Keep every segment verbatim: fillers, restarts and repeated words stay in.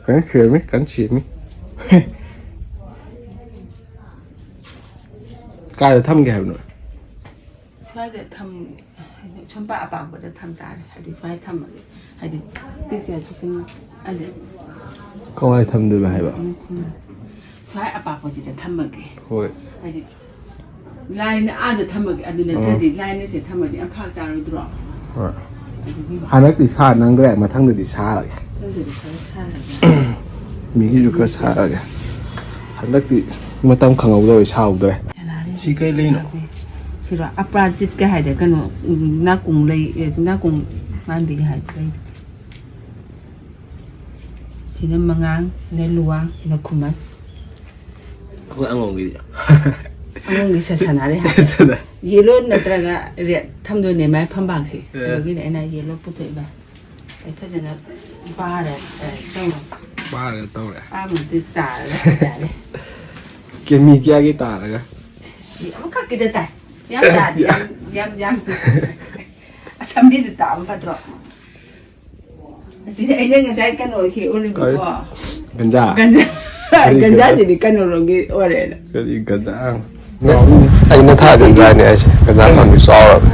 ꯀꯟꯅ ꯁꯦꯝꯃꯤ, ꯀꯟꯅ ꯁꯦꯝꯃꯤ꯫ ꯀꯥꯏꯗ ꯊꯝꯒꯦ ꯍꯥꯏꯕꯅꯣ? ꯁ꯭ꯋꯥꯏꯗ ꯊꯝ-, ꯍꯥꯏꯗꯤ ꯁꯨꯝꯄꯥ ꯑꯄꯥꯛꯄꯗ ꯊꯝ ꯇꯥꯔꯦ꯫ ꯍꯥꯏꯗꯤ ꯁ꯭ꯋꯥꯏ ꯊꯝꯃꯒꯦ꯫ ꯍꯥꯏꯗꯤ ꯄꯤꯛꯁꯦ ꯁꯤ ꯁꯨꯝ, ꯍꯥꯏꯗꯤ ꯀꯃꯥꯏꯅ ꯊꯝꯗꯣꯏꯕ ꯍꯥꯏꯕ? ꯎꯝ, ꯎꯝ꯫ ꯁ꯭ꯋꯥꯏ ꯑꯄꯥꯛꯄꯁꯤꯗ ꯊꯝꯃꯒꯦ꯫ ꯍꯣꯏ꯫ ꯍꯥꯏꯗꯤ ꯂꯥꯏꯟ ꯑꯥꯗ ꯊꯝꯃꯒꯦ꯫ ꯑꯗꯨ ꯅꯠꯇ꯭ꯔꯗꯤ ꯎꯝ꯫ ꯂꯥꯏꯟ ꯑꯁꯦ ꯊꯝꯃꯗꯤ ꯌꯥꯝ ꯐꯔꯛ ꯇꯥꯔꯣꯏꯗ꯭ꯔꯣ? ꯍꯣꯏ꯫ ꯑꯗꯨꯒꯤ ꯍꯟꯗꯛꯇꯤ ꯁꯥ ꯅꯪꯗ꯭ꯔꯦ, ꯃꯊꯪꯗꯗꯤ ꯁꯥꯔꯒꯦ꯫ ꯃꯊꯪꯗꯗꯤ ꯈꯔ ꯁꯥꯔꯒ꯫ ꯃꯤꯒꯤꯁꯨ ꯈꯔ ꯁꯥꯔꯒꯦ꯫ ꯍꯟꯗꯛꯇꯤ ꯃꯇꯝ ꯈꯪꯍꯧꯗꯕꯩ ꯁꯥꯍꯧꯗ꯭ꯔꯦ꯫ ꯁꯤ ꯀꯩ ꯂꯩꯅꯣ? ꯁꯤꯔꯣ? ꯑꯄ꯭ꯔꯥꯖꯤꯠꯀ ꯍꯥꯏꯗꯅ ꯀꯩꯅꯣ, ꯎꯝ, ꯅꯥꯀꯣꯡ ꯂꯩ, ꯑꯦ, ꯅꯥꯀꯣꯡ ꯃꯥꯟꯕꯤꯒ ꯍꯥꯏꯕ ꯂꯩꯗꯣ꯫ ꯁꯤꯅ ꯃꯉꯥꯡ, ꯁꯤꯅ ꯂꯨꯋꯥꯡ, ꯁꯤꯅ ꯈꯨꯃꯟ꯫ ꯑꯩꯈꯣꯏ ꯑꯉꯣꯝꯒꯤꯗꯤ? ꯑꯉꯣꯝꯒꯤ ꯁꯥ-, ꯁꯥꯟꯅꯔꯦ ꯍꯥꯏ꯫ ꯁꯥꯟꯅ-, ꯌꯦꯂꯣ ꯅꯠꯇ꯭ꯔꯒ ꯔꯦꯗ ꯊꯝꯗꯣꯏꯅꯦ ꯃꯥꯏ ꯐꯝꯕꯥꯛꯁꯦ꯫ ꯑꯦ꯫ ꯑꯗꯨꯒꯤꯅꯦ ꯑꯩꯅ ꯌꯦꯂꯣ ꯄꯨꯊꯣꯛꯏꯕ꯫ ꯑꯩ ꯐꯖꯅ ꯄꯥꯔꯦ, ꯑꯦ, ꯀꯩꯅꯣ꯫ ꯄꯥꯔꯒ ꯇꯧꯔꯦ꯫ ꯄꯥꯃꯛꯇꯤ ꯇꯥꯔꯒ ꯍꯥꯏꯇꯥꯔꯦ꯫ ꯀꯦꯃꯤ ꯀꯌꯥꯒꯤ ꯇꯥꯔꯒ? ꯑꯃꯈꯛꯀꯤꯗ ꯇꯥꯏ꯫ ꯌꯥꯝ ꯇꯥꯗꯦ, ꯌꯥꯝ, ꯌꯥꯝ, ꯌꯥꯝ꯫ ꯑꯁꯝꯕꯤꯗ ꯇꯥꯕ ꯐꯠꯇ꯭ꯔꯣ? ꯑꯁꯤꯗꯤ ꯑꯩꯅ ꯉꯁꯥꯏ ꯀꯩꯅꯣ ꯍꯦꯛꯎꯔꯤꯕꯀꯣ꯫ ꯀꯔꯤ? ꯒꯟꯖꯥ? ꯒꯟꯖꯥ꯫ ꯀꯔꯤ ꯒꯟꯖꯥ? ꯒꯟꯖꯥꯁꯤꯗꯤ ꯀꯩꯅꯣꯔꯣꯝꯒꯤ ꯑꯣꯏꯔꯦꯅ꯫ ꯀꯔꯤ ꯒꯟꯖꯥ? ꯑꯩꯅ ꯊꯥ ꯒꯟꯖꯥꯅꯦ ꯍꯥꯏꯁꯦ꯫ ꯒꯟꯖꯥ ꯄꯥꯝꯕꯤ ꯆꯥꯎꯔꯕꯅꯦ꯫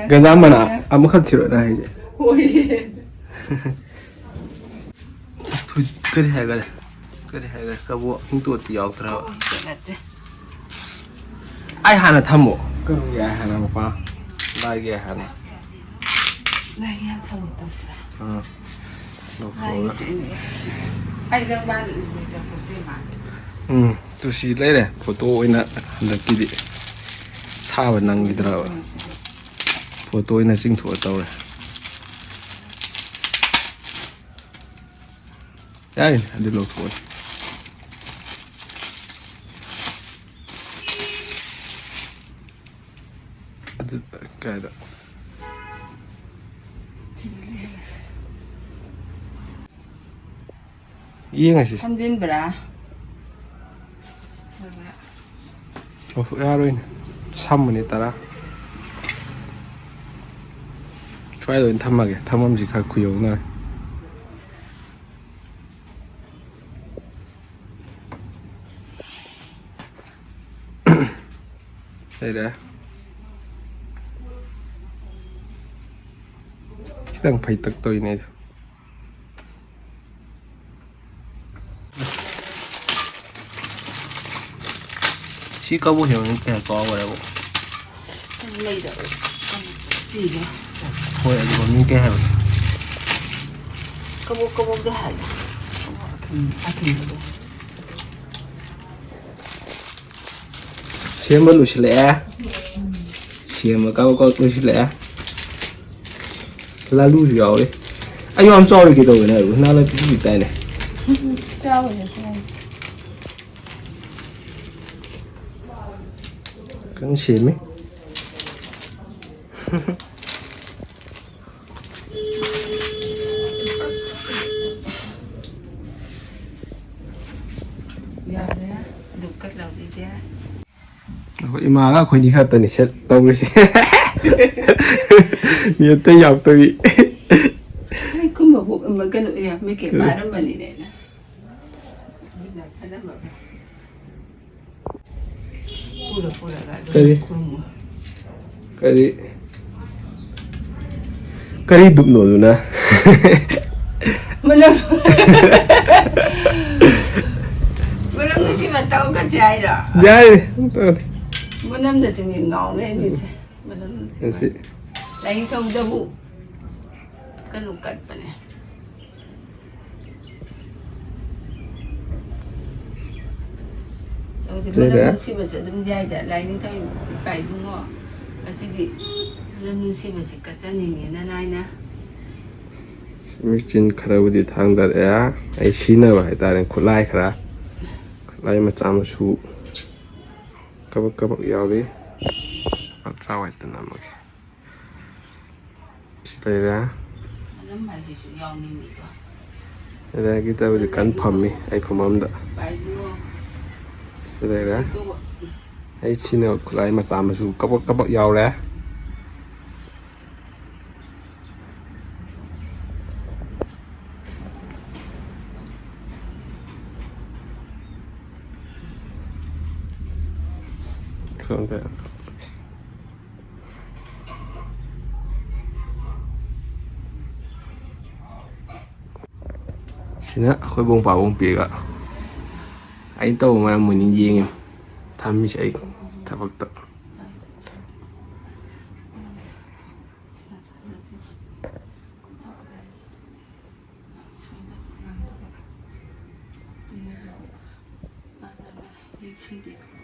ꯒꯟꯖꯥ ꯃꯅꯥ ꯑꯃꯈꯛ ꯊꯤꯔꯣ ꯅꯪ ꯍꯥꯏꯁꯦ꯫ ꯍꯣꯏ꯫ ꯀꯔꯤ ꯍꯥꯏꯈꯔꯦ? ꯀꯔꯤ ꯍꯥꯏꯈꯔꯦ? ꯀꯕꯣꯛ ꯍꯤꯡꯇꯣꯠꯇꯤ ꯌꯥꯎꯗ꯭ꯔꯕ? ꯀꯕꯣꯛ ꯍꯤꯡꯇꯣꯠ ꯅꯠꯇꯦ꯫ ꯑꯩ ꯍꯥꯟꯅ ꯊꯝꯃꯣ꯫ ꯀꯩꯅꯣꯒꯤ ꯑꯩ ꯍꯥꯟꯅ ꯃꯄꯥ꯫ ꯂꯥꯏꯒꯤ ꯑꯩ ꯍꯥꯟꯅ꯫ ꯂꯥꯏꯒꯤ ꯍꯥꯟꯅ ꯊꯝꯃꯣ ꯇꯧꯁꯤꯔꯥ? ꯑꯥ꯫ ꯂꯧꯊꯣꯛꯑꯒ꯫ ꯂꯥꯏꯒꯤꯁꯦ ꯑꯩꯅ ꯑꯩꯁꯨ ꯁꯤ-, ꯑꯩ ꯂꯪꯕꯥꯟ ꯂꯧꯊꯣꯛꯇꯦ ꯃꯥ꯫ ꯎꯝ, ꯇꯨ ꯁꯤ ꯂꯩꯔꯦ꯫ ꯐꯣꯇꯣ ꯑꯣꯏꯅ ꯍꯟꯗꯛꯀꯤꯗꯤ ꯁꯥꯕ ꯅꯪꯈꯤꯗ꯭ꯔꯕ? ꯐꯣꯇꯣ ꯑꯣꯏꯅ ꯆꯤꯡꯊꯣꯛꯑ ꯇꯧꯔꯦ꯫ ꯌꯥꯏꯅꯦ, ꯑꯗꯨ ꯂꯧꯊꯣꯛꯑꯣ꯫ ꯑꯗꯨ ꯀꯥꯏꯗ? ꯌꯦꯡꯉꯁꯤ꯫ ꯊꯝꯖꯤꯟꯕ꯭ꯔꯥ? ꯂꯧꯊꯣꯛ ꯌꯥꯔꯣꯏꯅꯦ꯫ ꯁꯝꯕꯅꯦ ꯇꯔꯥ꯫ ꯁ꯭ꯋꯥꯏꯗ ꯑꯣꯏꯅ ꯊꯝꯃꯒꯦ꯫ ꯊꯝꯐꯝꯁꯤ ꯈꯔ ꯈꯨꯌꯧꯅꯔꯦ꯫ ꯂꯩꯔꯦ꯫ ꯈꯤꯇꯪ ꯐꯩꯇꯛ ꯇꯧꯔꯤꯅꯦ ꯑꯩꯗꯣ꯫ ꯁꯤ ꯀꯕꯣꯛ ꯍꯦꯛ ꯃꯃꯤꯡ ꯀꯩ ꯍꯥꯏ ꯀꯥꯎꯈ꯭ꯔꯦꯕꯣ꯫ ꯂꯩꯗ꯫ ꯁꯤꯒ꯫ ꯍꯣꯏ, ꯑꯗꯨ ꯃꯃꯤꯡ ꯀꯩ ꯍꯥꯏꯕ? ꯀꯕꯣꯛ ꯀꯕꯣꯛꯇꯤ ꯍꯥꯏꯗ꯫ ꯑꯊꯨꯝ-, ꯑꯊꯨꯝꯕꯗꯣ꯫ ꯁꯦꯝꯕ ꯂꯣꯏꯁꯤꯜꯂꯛꯑꯦ꯫ ꯁꯦꯝꯕ ꯀꯥꯕꯛ ꯀꯥꯕꯛ ꯂꯣꯏꯁꯤꯜꯂꯛꯑꯦ꯫ ꯂꯥꯂꯨꯁꯨ ꯌꯥꯎꯔꯤ꯫ ꯑꯩ ꯌꯥꯝ ꯆꯥꯎꯔꯤ ꯀꯩꯗꯧꯕꯅꯦ ꯍꯥꯏꯕꯨ? ꯅꯍꯥꯟ ꯄꯤꯛꯏ ꯇꯥꯏꯅꯦ꯫ ꯆꯥꯎꯔꯤ꯫ ꯀꯟꯅ ꯁꯦꯝꯃꯤ꯫ ꯌꯥꯔꯦ꯫ ꯑꯗꯨ ꯀꯠ ꯂꯧꯔꯤꯗꯤ꯫ ꯑꯩꯈꯣꯏ ꯏꯃꯥꯒ ꯑꯩꯈꯣꯏꯅꯤ ꯈꯛꯇꯅꯤ ꯁꯦꯠ ꯇꯧꯔꯤꯁꯦ꯫ ꯃꯤ ꯑꯇꯩ ꯌꯥꯎꯗꯕꯤ꯫ ꯑꯩ ꯀꯨꯝꯕꯕꯨ ꯑꯃ ꯀꯩꯅꯣ, ꯑꯦ, ꯃꯦꯀꯦꯞ ꯄꯥꯏꯔꯝꯕꯅꯤꯅꯦ ꯑꯩꯅ꯫ ꯄꯨꯔ ꯄꯨꯔꯒ ꯑꯗꯨꯝ ꯀꯔꯤ? ꯈꯨꯔꯨꯝꯃꯣ꯫ ꯀꯔꯤ? ꯀꯔꯤ ꯗꯨꯞꯅꯣ ꯑꯗꯨꯅ? ꯃꯅꯝ, ꯃꯅꯝ ꯅꯨꯡꯁꯤꯕ ꯇꯧꯒꯁꯦ ꯍꯥꯏꯔꯣ? ꯌꯥꯏ, ꯇꯧꯔꯦ꯫ ꯃꯅꯝꯗꯁꯨ ꯃꯤ ꯉꯥꯎꯅꯩ ꯃꯤꯁꯦ꯫ ꯃꯅꯝ ꯅꯨꯡꯁꯤꯕ꯫ ꯑꯁꯤ꯫ ꯂꯥꯏꯅꯤꯡꯊꯧꯗꯕꯨ ꯀꯩꯅꯣ ꯀꯠꯄꯅꯦ꯫ ꯇꯧꯗꯦ, ꯂꯣꯏꯔꯦ꯫ ꯃꯅꯝ ꯅꯨꯡꯁꯤꯕꯁꯨ ꯑꯗꯨꯝ ꯌꯥꯏꯗ꯫ ꯂꯥꯏꯅꯤꯡꯊꯧ ꯏꯄꯥ ꯏꯕꯨꯡꯉꯣ, ꯉꯁꯤꯗꯤ ꯃꯅꯝ ꯅꯨꯡꯁꯤꯕꯁꯤ ꯀꯠꯆꯅꯤꯡꯉꯦ ꯅꯅꯥꯏꯅ꯫ ꯃꯦꯆꯤꯟ ꯈꯔꯕꯨꯗꯤ ꯊꯥꯡꯗꯔꯛꯑꯦ꯫ ꯑꯩ ꯁꯤꯖꯤꯟꯅꯕ ꯍꯥꯏꯇꯥꯔꯦ, ꯈꯨꯠꯂꯥꯏ ꯈꯔ꯫ ꯈꯨꯠꯂꯥꯏ ꯃꯆꯥ ꯃꯁꯨ ꯀꯕꯛ ꯀꯕꯛ ꯌꯥꯎꯔꯤ꯫ ꯄꯥꯛ ꯆꯥꯎ ꯍꯦꯛꯇ ꯅꯝꯃꯒꯦ꯫ ꯁꯤ ꯂꯩꯔꯦ꯫ ꯃꯅꯝ ꯍꯥꯏꯁꯤꯁꯨ ꯌꯥꯎꯅꯤꯡꯉꯤꯀꯣ꯫ ꯑꯗꯒꯤ ꯇꯧꯕꯗꯤ ꯀꯟ ꯐꯝꯃꯤ ꯑꯩ ꯐꯝꯐꯝꯗ꯫ ꯄꯥꯏꯕꯤꯌꯣ꯫ ꯁꯤ ꯂꯩꯔꯦ꯫ ꯁꯤ ꯀꯧꯕ꯫ ꯑꯩ ꯁꯤꯅ ꯈꯨꯠꯂꯥꯏ ꯃꯆꯥ ꯃꯁꯨ ꯀꯕꯛ ꯀꯕꯛ ꯌꯥꯎꯔꯦ꯫ ꯈꯪꯗꯦ꯫ ꯁꯤꯅ ꯑꯩꯈꯣꯏ ꯕꯣꯡ ꯄꯥꯕꯣꯡ ꯄꯤꯔꯒ ꯑꯩꯅ ꯇꯧꯕ ꯃꯌꯥꯝ ꯃꯣꯏꯅ ꯌꯦꯡꯉꯤ꯫ ꯊꯝꯃꯤꯁꯦ ꯑꯩ ꯊꯕꯛꯇ꯫ ꯌꯦꯡꯁꯤꯟꯕꯤꯌꯨ꯫